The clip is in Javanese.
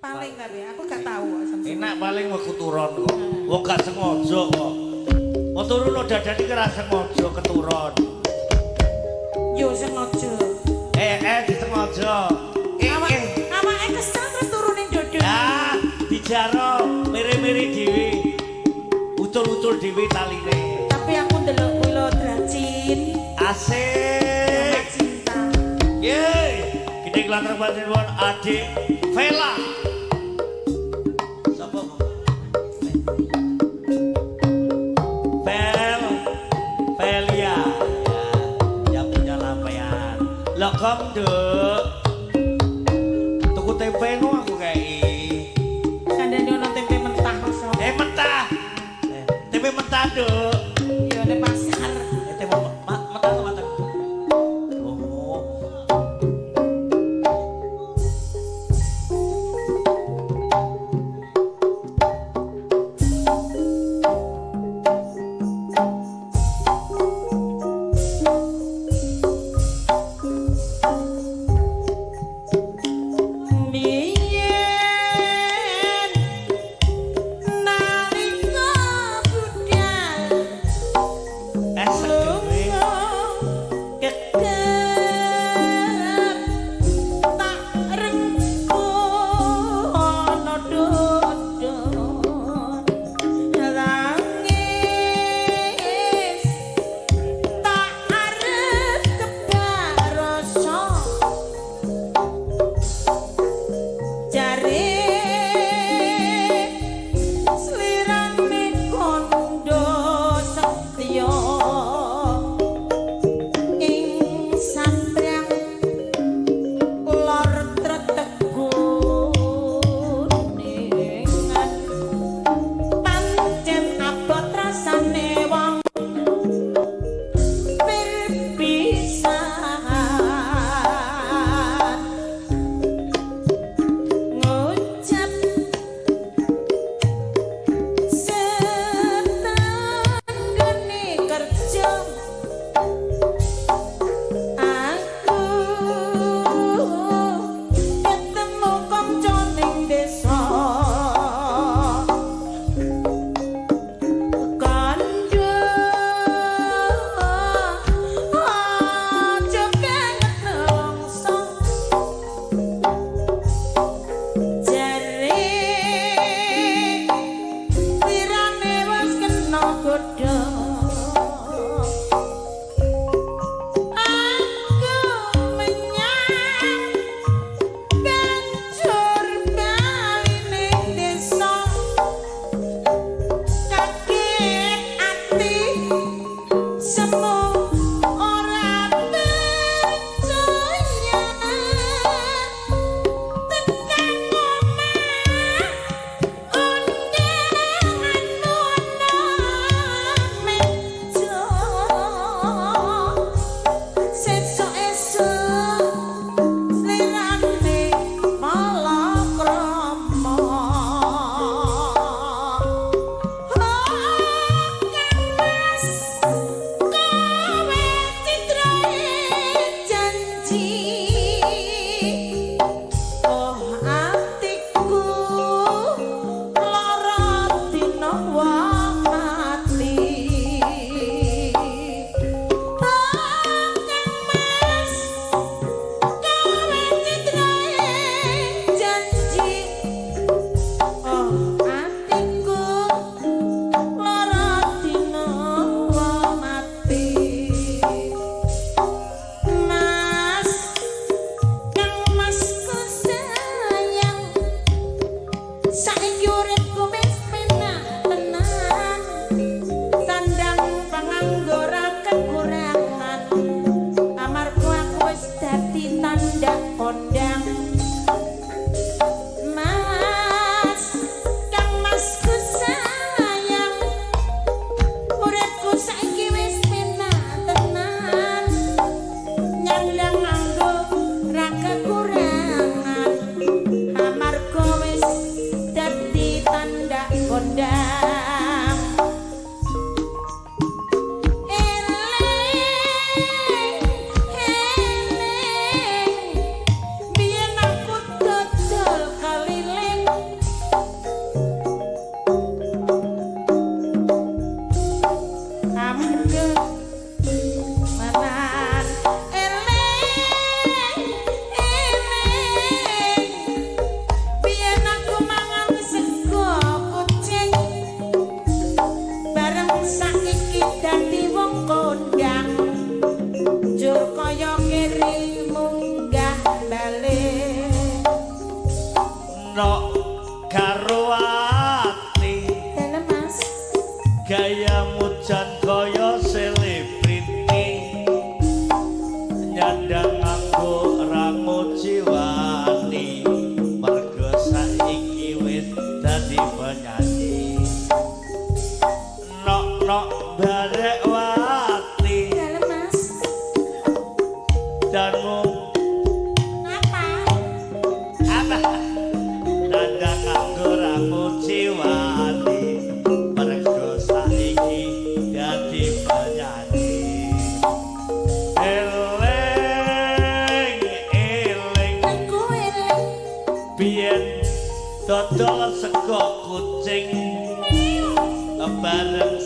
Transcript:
Paling tapi aku gak tahu kok sampe. Enak paling weku turun kok. Wong gak sengaja kok. Wong turun no dadane ki ora sengaja keturun. Yo sengaja. Disengaja. Awake kesel terus turunin dodo. Ya, dijaro mere-mere dhewe. Ucul-ucul dhewe taline. Tapi aku ndelok kuwi lho dracin. Asik. Cinta. Yeay, gede kelantar panjenengan adik Vela. Sapa? Vel, Velia. Ya, yang punya lampean. Lokom, Duk. Tuku tempe no aku kei. Kandhane ono tempe mentah masa. Mentah. Tempe mentah, Duk. Ya nek pasar. Tempe mentah atau mateng? Oh. Mi Nok karo ati. Dalem, Mas. Gayamu jan kaya selebriti, nyandang nganggo rangu jiwani, mergo saiki wis dadi penyanyi. Nok nok barek wati. Dalem, Mas. Danmu. Apa? Apa dandang nganggo rangu jiwani, mergo saiki dadi penyanyi. Eling eling. Aku eling. Biyen dodol sego kucing bareng.